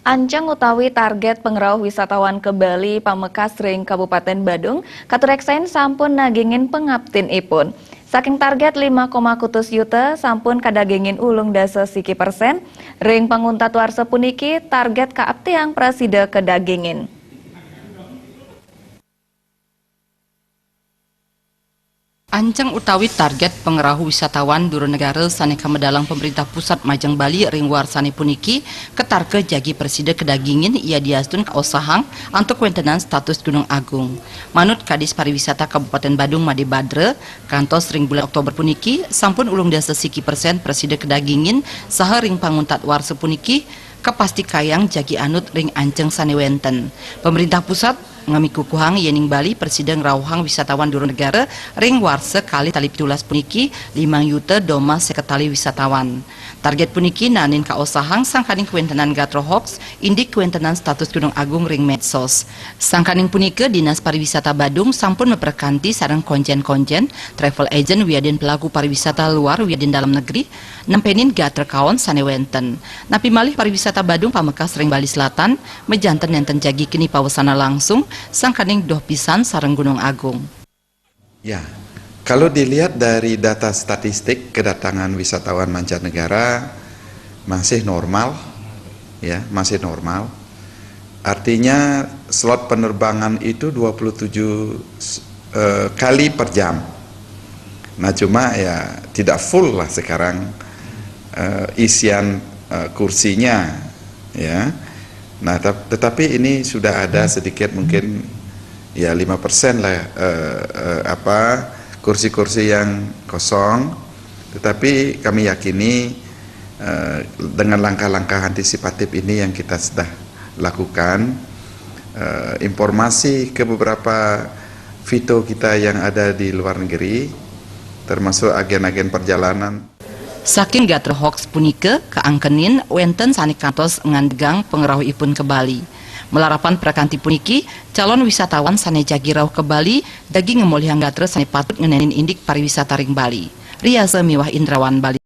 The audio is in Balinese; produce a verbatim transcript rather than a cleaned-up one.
Anceng utawi target pangrauh wisatawan ka Bali pamekas ring Kabupaten Badung katureksain sampun nagingin pangaptin ipun. Saking target lima koma kutus yuta sampun kadagingin ulung dasa siki persen, ring panguntat warsa puniki target kaaptiang prasida kadagingin. Anceng utawi target pangrauh wisatawan dura negara sane kamedalang pemerintah pusat majeng Bali ring warsane puniki katarka jagi prasida kadagingin yadiastun kaosahang antuk kawentenan status Gunung Agung. Manut Kadis Pariwisata Kabupaten Badung Made Badra, kantos ring bulan Oktober puniki sampun ulung dasa siki persen prasida kadagingin saha ring panguntat warsa puniki kapastikayang jagi anut ring anceng sane wenten. Pemerintah pusat ngamikukuhang yening Bali prasida ngrauhang wisatawan dura negara ring warsa kalih tali pitulas puniki limang yuta doma seket tali wisatawan. Target puniki naenin kaosahang sangkaning kawentenan gatra hoax indik kawentenan status Gunung Agung ring medsos. Sangkaning punika, Dinas Pariwisata Badung sampun maprekanti sareng konjen-konjen, travel agent wiadin pelaku pariwisata luar wiadin dalam negeri, nampenin gatra kaon sane wenten. Napi malih pariwisata Badung pamekas ring Bali Selatan, majanten nenten jagi keni pawasana langsung, sangkaning doh pisan sareng Gunung Agung. Ya, kalau dilihat dari data statistik kedatangan wisatawan mancanegara masih normal, ya, masih normal. Artinya slot penerbangan itu dua puluh tujuh, eh, kali per jam. Nah, cuma ya tidak full lah sekarang, eh, isian, eh, kursinya, ya. Nah, tap-, tetapi ini sudah ada sedikit, mungkin ya lima persen lah, eh, eh, apa, kursi-kursi yang kosong. Tetapi kami yakini, eh, dengan langkah-langkah antisipatif ini yang kita sudah lakukan, eh, informasi ke beberapa vito kita yang ada di luar negeri, termasuk agen-agen perjalanan. Saking gatra hoax punika kaangkenin wenten sane kantos ngandegang pangrauhipun ka Bali. Malarapan prakanti puniki, calon wisatawan sane jagi rauh ka Bali jagi ngamolihang gatra sane patut ngenenin indik pariwisata ring Bali. Riasa miwah Indrawan Bali.